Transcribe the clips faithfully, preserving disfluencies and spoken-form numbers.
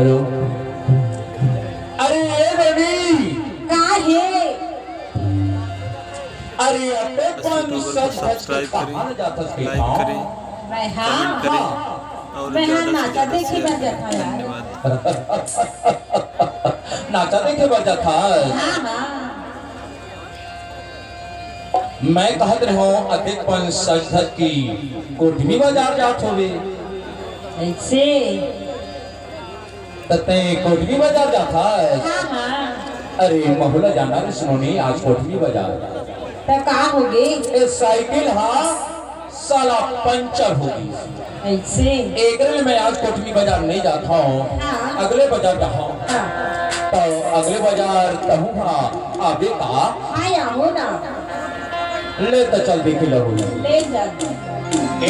Hello. अरे ए रवि। का हे? अरे अबे अपन सज धज के कहाँ न जाथस के ठाव? मैं हाँ। हाँ। मैं हाँ नाचा देखे बर जाथा यार। नाचा देखे बर जाथा? हाँ, हाँ। मैं कहत रहूं अतेक पन सज धज के कोटमी बाजार जात होवे। ऐसे? त तैं कोटमी बाजार जाथा? हाँ, हाँ। अरे महू ला जाना रे सुनोनी, आज कोटमी बाजार। त का होगे? ए साइकिल हा साला पंचर हो गई। ऐसे? एकरे ले मैं आज कोटमी बाजार नहीं जात हूँ। हाँ। अगले बाजार जाहूँ। हाँ। त अगले बाजार तहूँ हा आबे का? हाँ, आबो ना। ले त चल देखे लहू। ले जा।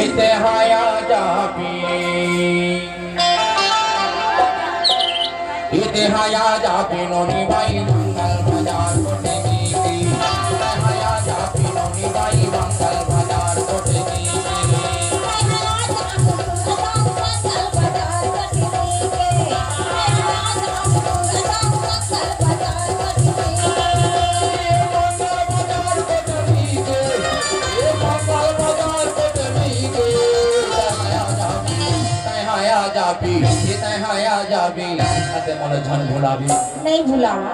एते हाया जाबी। एते हाया जाबी नोनी बाई मंगल बाजार कोटमी के। एते हाया जाबी नोनी बाई मंगल बाजार कोटमी के। अते मोला झन भुलाबी। नहीं भुलावा।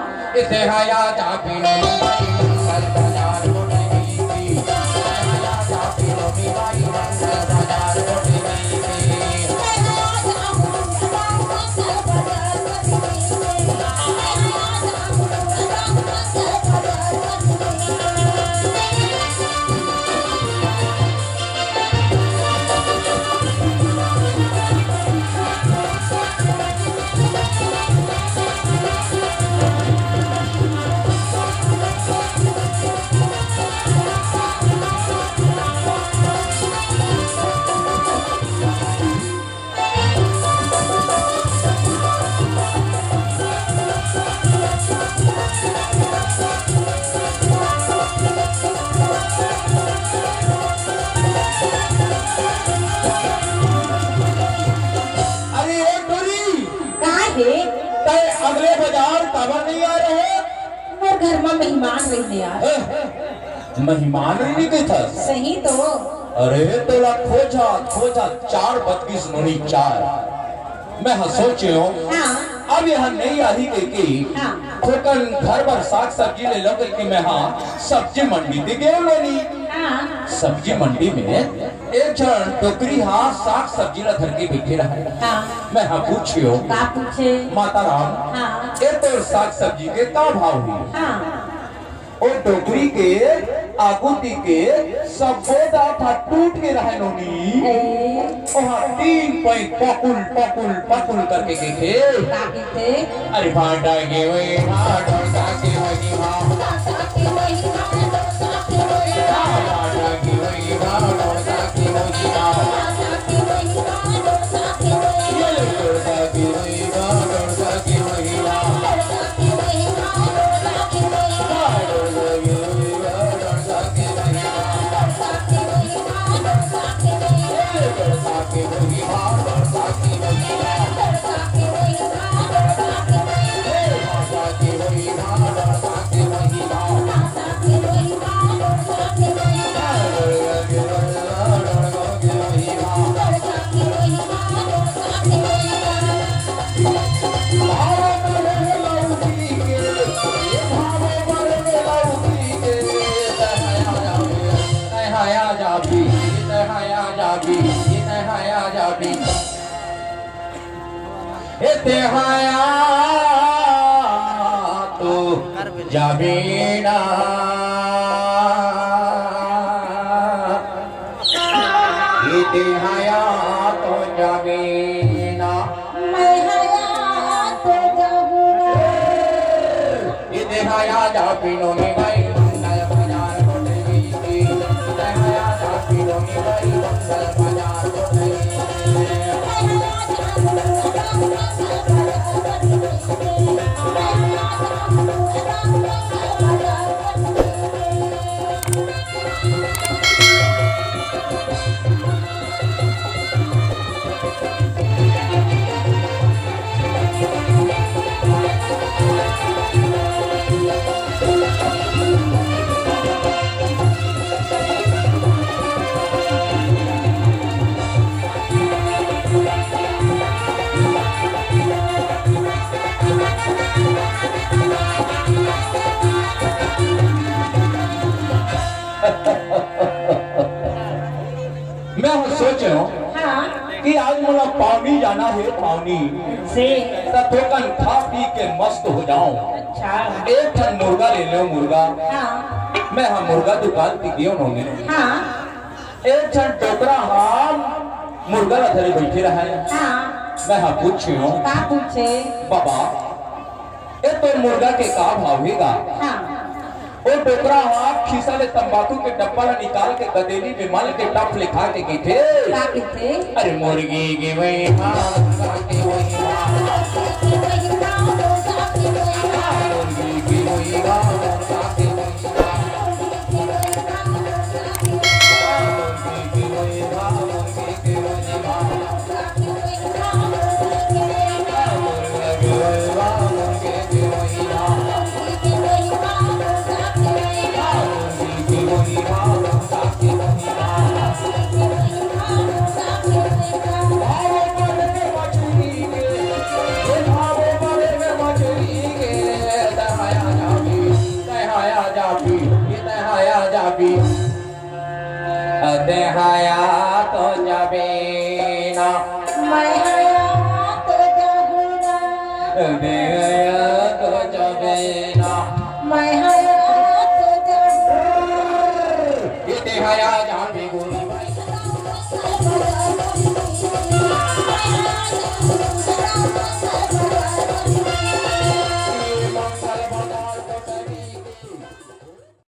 अरे ए टोरी, का हे? तैं अगले बाजार काबर नहीं आ रहे? मोर घर म मेहमान रहिन यार। ए, मेहमान रहिन कहिथस? सही तो। अरे तोला खोजा खोजा चार बज गिस नोनी, चार। मैं हा सोचेंव, हाँ। अब यहाँ नहीं आही कहिके, हाँ। थोकन घर बर साग सब्जी ले लव कहिके मैं हा सब्जी मंडी दे गेंव नोनी। हाँ। सब्जी मंडी में एक झन डोकरी हा साग सब्जी ला धर के बइठे रहय। हाँ। मैं हा पूछेंव, का पूछे? माता राम, हाँ। ए तोर साग सब्जी के का भाव हे? हाँ। ओ डोकरी के आगू ती के सब्बो दांत हा टूट गे रहय नोनी। ए। ओहा तीन पइत पकुल, पकुल, पकुल करके कहिथे। का कहिथे? अरे भांटा के वही भांटा, डोसा के वही भांटा। भांटा के वही भांटा, डोसा के वही भांटा। ये ले डोसा के वही भांटा, डोसा के वही भांटा। एते हाया तो जाबे ना। एते हाया तो जाबे ना। मैं हाया तो जाबो ना। एते हाया जाबे नोनी बाई मंगल बाजार कोटमी के। एते हाया जाबे नोनी बाई मंगल बाजार कोटमी के। हाँ। कि आज मोला पावनी जाना हे, पावनी। से? त थोकन खा पी के मस्त हो जाओ। अच्छा। एक ठन मुर्गा ले लेव, मुर्गा। हाँ। मैं हा मुर्गा दुकान ती गेव नोनी। हाँ। एक झन डोकरा हा मुर्गा ला धरे बइठे रहय। हाँ। मैं हा पूछेंव, का पूछे? बाबा, ए तोर मुर्गा के का भाव हे गा? हाँ। ओ डोकरा हा खीसा ले तंबाकू के डब्बा ला निकाल के गदेली में मल के टप ले खा के कहिथे। का कहिथे? अरे मुर्गी के वही भाव, मुर्गा के वही भाव। मुर्गी के वही भाव, मुर्गा के वही भाव। देहया तो जबे ना। मैं हया तो जाहूँ ना। देहया तो जबे ना। मैं हया तो जाहूँ। ये देहया